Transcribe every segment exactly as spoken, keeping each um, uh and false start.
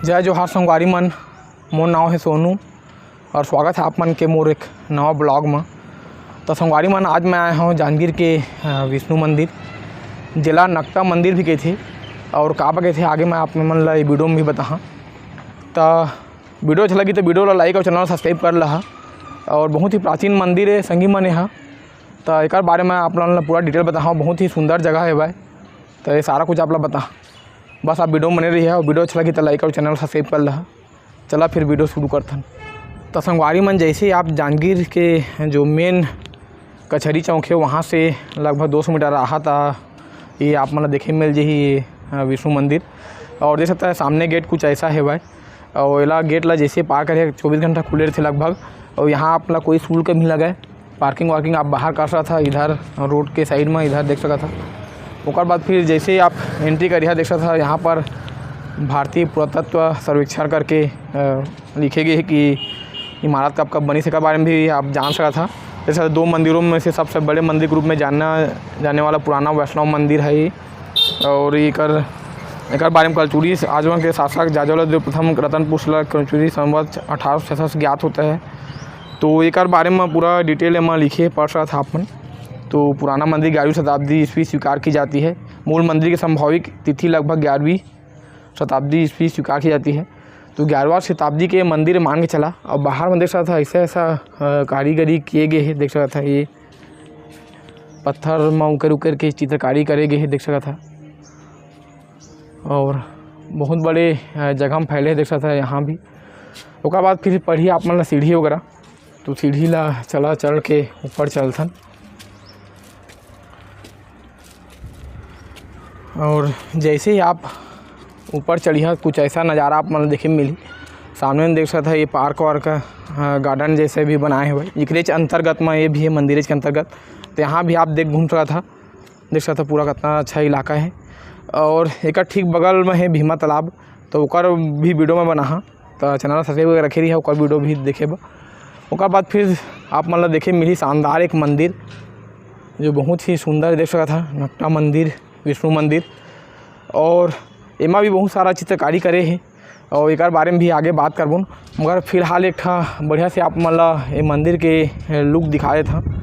जय जोहार संगवारी मन, मोर नाव हे सोनू और स्वागत है आप मन के मोर एक नवा blog म। तो संगवारी मन, आज मैं आए हूँ जांजगीर के, अ, विष्णु मंदिर, जेला नकटा मंदिर भी कहथे, और काबर कहथे आगे मैं आप मन ला ये video में भी बताहा। तो video अच्छा लगी तो video ला like और channel subscribe कर लहा। और बहुत ही प्राचीन मंदिर है संगी मन यहाँ, तो एकर बारे में आप लोगन ला पूरा detail बताहा। बहुत ही सुंदर जगह है भाई, तो ये सारा कुछ आप ला बता, बस आप video में बने रहिए और video अच्छा लगी तो like और channel subscribe कर लहा। चला फिर video शुरू करथन। तो संगवारी मन, जैसे ही आप जांजगीर के जो main कचहरी चौक है, वहाँ से लगभग दो सौ मीटर रहा था, ये आप मन ला देखे मिल जाही ये, अ, विष्णु मंदिर। और देख सकता है सामने gate कुछ ऐसा है भाई, और एला gate ला जैसे पार करे चौबीस घंटा खुले रहते लगभग, और यहाँ आप ला कोई शुल्क भी लगे। Parking वार्किंग आप बाहर कर सकत हा, इधर road के side में इधर देख सकत हा। ओकर बाद फिर जैसे ही आप entry करिहा, देख सकत हा यहाँ पर भारतीय पुरातत्व सर्वेक्षण करके, अ, लिखे गए है कि इमारत कब कब बनी, एकर बारे में भी आप जान सकत हा। जैसे दो मंदिरों में से सबसे बड़े मंदिर के रूप में जानना जाने वाला पुराना वैष्णव मंदिर है ये। और एकर, एकर बारे में कलचुरी आजमगढ़ के शासक जाजोला देव प्रथम रतनपुर शिला कलचुरी संवत अठारह सौ छत्तीस ज्ञात होता है। तो एकर बारे में पूरा detail एमा लिखे पढ़ सकत हा आप मन। तो पुराना मंदिर ग्यारहवीं शताब्दी ईस्वी स्वीकार की जाती है। मूल मंदिर की संभावित तिथि लगभग ग्यारहवीं शताब्दी ईस्वी स्वीकार की जाती है। तो ग्यारहवीं शताब्दी के मंदिर मान के चला। अब बाहर में देख सकत हा ऐसा ऐसा, अ, कारीगरी किए गए है, देख सकत हा ये पत्थर में उकर उकर के चित्रकारी करे गए है, देख सकत हा। और बहुत बड़े, अ, जगह में फैले हे, देख सकत हा यहाँ भी। ओकर बाद फिर पड़ही आप मन ला सीढ़ी वगैरह, तो सीढ़ी ला चला चढ़ के ऊपर चलथन। और जैसे ही आप ऊपर चढ़िया, कुछ ऐसा नज़ारा आप मन ला देखे मिली। सामने में देख सकत हा ये park वार्क, अ, garden जैसे भी बनाए हुए, एकरेच अंतर्गत में ये भी है, मंदिरेच के अंतर्गत। तो यहाँ भी आप देख घूम सकत हा। देख सकत हा पूरा कितना अच्छा इलाका है। और एकर ठीक बगल में है भीमा तालाब, तो ओकर भी video में बनाहा, तो channel subscribe करके रखे रहिहा, ओकर video भी देखे बा। ओकर बाद फिर आप मन ला देखे मिली शानदार एक मंदिर, जो बहुत ही सुंदर, देख सकत हा नकटा मंदिर, विष्णु मंदिर, और एमा भी बहुत सारा चित्रकारी करे है। और एकर बारे में भी आगे बात करबो, मगर फिलहाल एक ठा बढ़िया से आप मन ला ए मंदिर के look दिखा देत हन।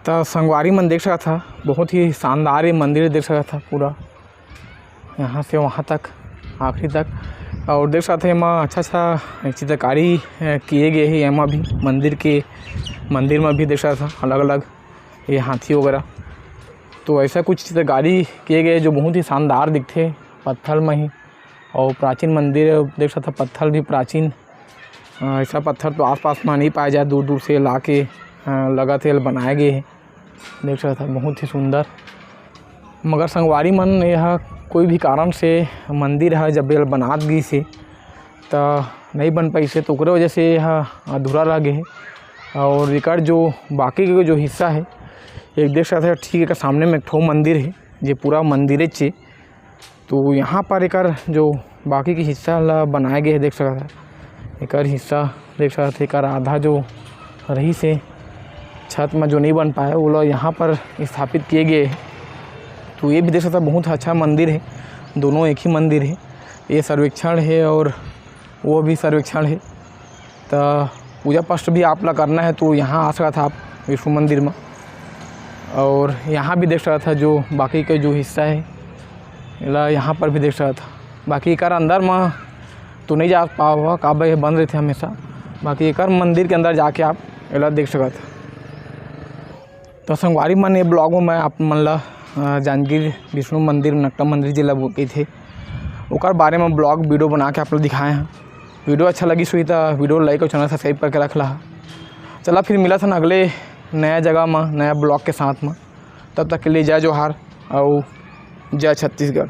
त संगवारी मन देख सकत हा, बहुत ही शानदार ये मंदिर देख सकत हा, पूरा यहाँ से वहाँ तक, आखिरी तक। और देख सकत हा, एमा अच्छा-अच्छा चित्रकारी, अ, किए गए हे। एमा भी मंदिर के, मंदिर में भी देख सकत हा, अलग-अलग ये हाथी वगैरह। तो ऐसा कुछ चित्रकारी किए गए, जो बहुत ही शानदार दिखथे पत्थर में ही। और प्राचीन मंदिर देख सकत हा, पत्थर भी प्राचीन, अ, ऐसा पत्थर तो आसपास में नहीं पाया जाए, दूर दूर से ला के, अ, लगत हे बनाए गए हे। देख सकत हा, बहुत ही सुंदर। मगर संगवारी मन, यह कोई भी कारण से मंदिर ह जब एला बनात गिस हे, त नहीं बन पाइस हे, तो ओकरे वजह से यह अधूरा रह गए हे। और एकर जो बाकी के जो हिस्सा हे, एक देख सकत हा, ठीक एकर सामने में एक ठो मंदिर हे, जे पूरा मंदिरेच हे। तो यहाँ पर एकर जो बाकी के हिस्सा ला बनाए गए हे, देख सकत हा, एकर हिस्सा देख सकत हा, एकर आधा जो रहिस हे छत में, जो नहीं बन पाए, ओला यहाँ पर स्थापित किए गए हे। तो ये भी देख सकत हा, बहुत अच्छा मंदिर हे, दोनों एक ही मंदिर हे। ये सर्वेक्षण हे और वो भी सर्वेक्षण हे। त पूजा पाठ भी आप ला करना है तो यहाँ आ सकत हा आप विष्णु मंदिर में। और यहाँ भी देख सकत हा जो बाकी के जो हिस्सा है, एला यहाँ पर भी देख सकत हा। बाकी एकर अंदर में तो नहीं जा पावा, काबर ये बंद रहते हमेशा। बाकी एकर मंदिर के अंदर जाके आप एला देख सकत हा। तो संगवारी मन, ये blog में मैं आप मन ला, अ, जांजगीर विष्णु मंदिर, नकटा मंदिर जेला कहिथे, ओकर बारे में blog video बना के आप ला दिखाए हन। Video अच्छा लगिस होही त video like और channel subscribe करके रख लहा। चला फिर मिलत हन अगले नया जगह में, नया blog के साथ में। तब तक के लिए जय जोहार और जय छत्तीसगढ़।